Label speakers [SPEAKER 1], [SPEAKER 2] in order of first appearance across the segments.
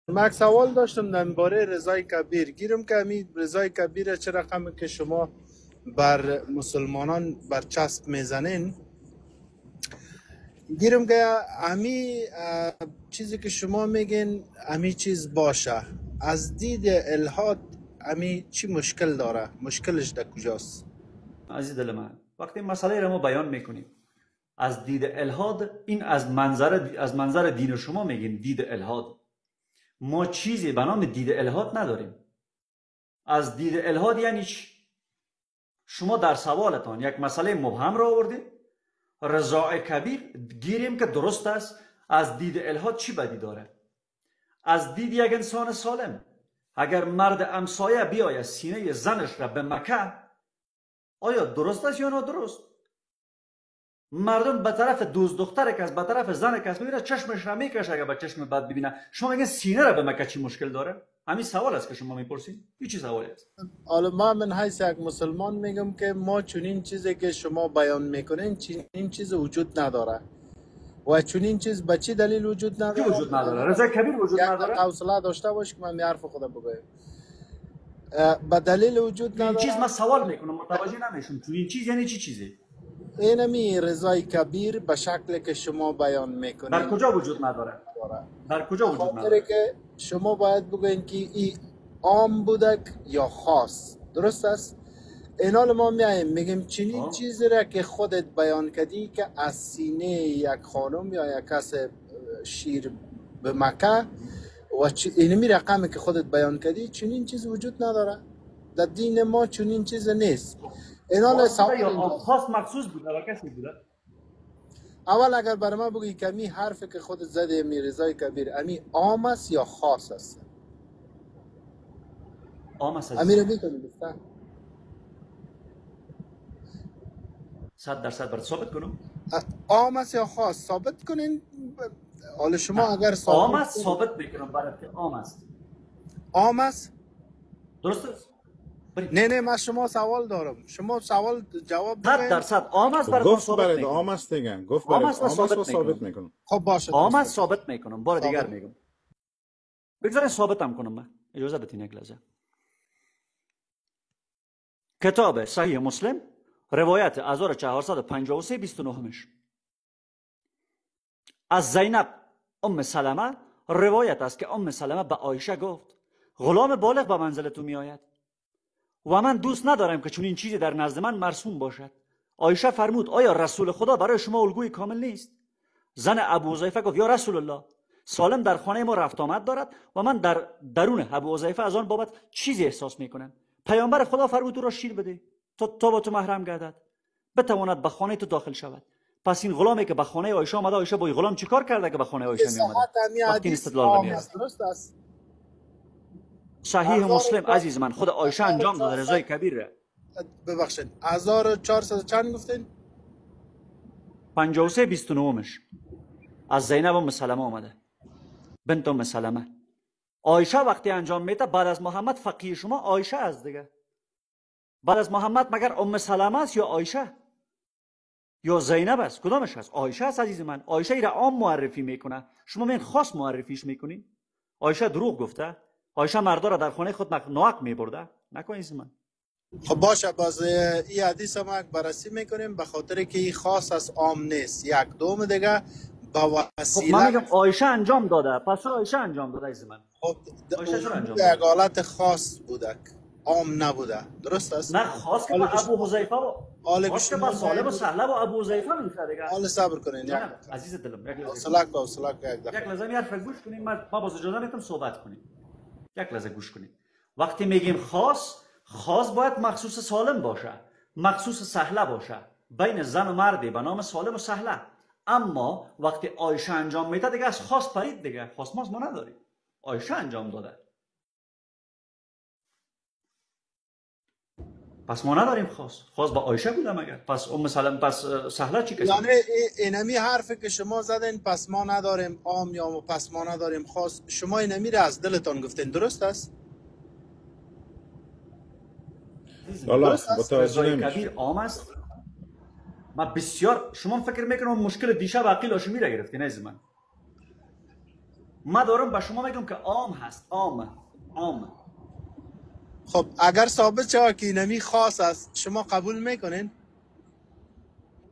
[SPEAKER 1] من سوال داشتم درباره رضای کبیر. گیرم که امی رضای کبیر چه رقم که شما بر مسلمانان برچسب میزنین، گیرم که امی چیزی که شما میگین امی چیز باشه، از دید الحاد امی چی مشکل داره؟ مشکلش در کجاست؟
[SPEAKER 2] عزیز دل من، وقتی مسئله را ما بیان میکنیم از دید الحاد، این از منظر دین شما میگیم دید الحاد. ما چیزی به نام دید الحاد نداریم. از دید الحاد یعنی چی؟ شما در سوالتان یک مسئله مبهم را آوردید، رضاع کبیر گیریم که درست است. از دید الحاد چی بدی داره؟ از دید یک انسان سالم، اگر مرد همسایه بیاید سینه زنش را به مکه، آیا درست است یا نادرست؟ مردم به طرف دوست دختر کس، به طرف زن کس میبینه، چشمش را میکشه اگر به چشم بد ببینه. شما میگن سینه را به مکه چی مشکل داره؟ همین سوال است که شما میپرسید. هیچ سوالی است.
[SPEAKER 1] حالا ما من حیث یک مسلمان میگم که ما چنین چیزی که شما بیان میکنین چنین چیز وجود نداره. و چنین چیز به چی دلیل وجود نداره؟
[SPEAKER 2] وجود نداره. رضا کبیر وجود نداره.
[SPEAKER 1] حوصله داشته باش که من حرف خودم بگم. به دلیل وجود نداره.
[SPEAKER 2] این چیز من سوال میکنم متوجه نمیشم. تو این چیز یعنی چی چیزی؟
[SPEAKER 1] اینمی رضای کبیر به شکلی که شما بیان میکنید
[SPEAKER 2] در کجا وجود نداره؟ در کجا وجود نداره؟
[SPEAKER 1] که شما باید بگوین که این عام بوده یا خاص، درست است؟ اینال ما میایم میگیم چنین چیزی را که خودت بیان کردی که از سینه یک خانم یا یک کس شیر به مکه و اینمی رقمی که خودت بیان کردی چنین چیز وجود نداره. در دین ما چنین چیز نیست. اینال سوال
[SPEAKER 2] خاص مخصوص بوده و کسی بوده.
[SPEAKER 1] اول اگر برای ما بگی که می حرفی که خودت زده می رضای کبیر امی عام است یا خاص است؟
[SPEAKER 2] عام است.
[SPEAKER 1] امی رو میتونی گفتن
[SPEAKER 2] 100% برات ثابت کنم.
[SPEAKER 1] عام است یا خاص ثابت کنین. حالا شما اگر ثابت
[SPEAKER 2] عام است ثابت میکنم برات که عام است.
[SPEAKER 1] عام است؟
[SPEAKER 2] درست است؟
[SPEAKER 1] نه نه من شما سوال دارم. شما سوال جواب بدین.
[SPEAKER 2] 100% عام است برات ثابت میکنم.
[SPEAKER 3] عام است دیگه. گفت برات عام است ثابت میکنم.
[SPEAKER 1] خب باشه.
[SPEAKER 2] عام است ثابت میکنم. بار دیگر میگم. بگذارین ثابتم کنم من. اجازه بدین یک لحظه. کتاب صحیح مسلم روایت 1453 29 از زینب ام سلمه روایت است که ام سلمه به عایشه گفت غلام بالغ به منزل تو می آید و من دوست ندارم که چنین چیزی در نزد من مرسوم باشد. عایشه فرمود آیا رسول خدا برای شما الگوی کامل نیست؟ زن ابو حذیفه گفت یا رسول الله، سالم در خانه ما رفت آمد دارد و من در درون ابو حذیفه از آن بابت چیزی احساس می کنم. پیامبر خدا فرمود او را شیر بده تا با تو محرم گردد، بتواند به خانه تو داخل شود. پس این غلامی که به خانه عایشه آمده، عایشه با این غلام چیکار کرده که به خانه عایشه می آمده؟ وقتی این استدلال میاد صحیح مسلم عزیز من، خود عایشه انجام داده رضای کبیر را.
[SPEAKER 1] ببخشید 1400 چند گفتین؟
[SPEAKER 2] 53 29 از زینب ام سلمه آمده، بنت ام سلمه. عایشه وقتی انجام میده بعد از محمد فقیه شما عایشه است دیگه. بعد از محمد مگر ام سلمه است یا عایشه یا زینب است؟ کدامش است؟ عایشه است عزیز من. عایشه ای را عام معرفی میکنه، شما من خاص معرفیش میکنین. عایشه دروغ گفته، عایشه مردا را در خانه خود ناحق میبرده. نکن عزیز من.
[SPEAKER 1] خب باشه، باز این حدیث ما بررسی میکنیم به خاطر که این خاص از عام نیست. یک دوم دیگه با وسیله
[SPEAKER 2] خب من میگم عایشه انجام داده، پس عایشه انجام داده عزیز من.
[SPEAKER 1] خب
[SPEAKER 2] عایشه چرا انجام داده؟
[SPEAKER 1] یک حالت خاص بوده، عام نبوده، درست است؟
[SPEAKER 2] نه خاص که با ابو حذیفه و خاص که با سالم و سهله و ابو حذیفه میشه دیگه.
[SPEAKER 1] حالا صبر کنین
[SPEAKER 2] عزیز دلم، یک لحظه
[SPEAKER 1] حوصله یک دقیقه،
[SPEAKER 2] یک لحظه می حرف گوش کنین. ما باز اجازه میتم صحبت کنیم. یک لحظه گوش کنین. وقتی میگیم خاص، خاص باید مخصوص سالم باشه، مخصوص سهله باشه، بین زن و مردی به نام سالم و سهله. اما وقتی عایشه انجام میده دیگه از خاص پرید دیگه، خاص ما نداریم. عایشه انجام داده، پس ما نداریم خاص. خاص با عایشه بوده مگر؟ پس ام سلم، پس سهله چی کسی؟
[SPEAKER 1] یعنی اینمی حرفی که شما زدین پس ما نداریم عام یا پس ما نداریم خاص، شما اینمی را از دلتان گفتین، درست است؟
[SPEAKER 2] رضای کبیر عام است. ما بسیار شما فکر میکنم مشکل دیشب عقیل هاشمی را گرفتین عزیز من. ما دارم به شما میگم که عام هست، عام عام.
[SPEAKER 1] خب اگر ثابت شود که اینمی خاص است، شما قبول میکنین؟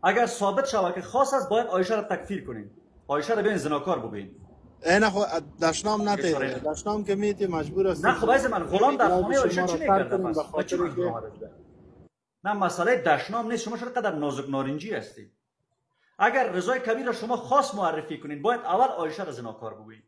[SPEAKER 2] اگر ثابت شود که خاص است، باید عایشه را تکفیر کنین، عایشه را بیاین زناکار بگوین.
[SPEAKER 1] نه خب دشنام نته، دشنام که میتی مجبور است.
[SPEAKER 2] نه خب عزیز من، غلام در خانه عایشه چی میکرده پس؟ نه مسئله دشنام نیست، شما چرا قدر نازک نارنجی هستید؟ اگر رضای کبیر را شما خاص معرفی کنین، باید اول عایشه را زناکار بگویید.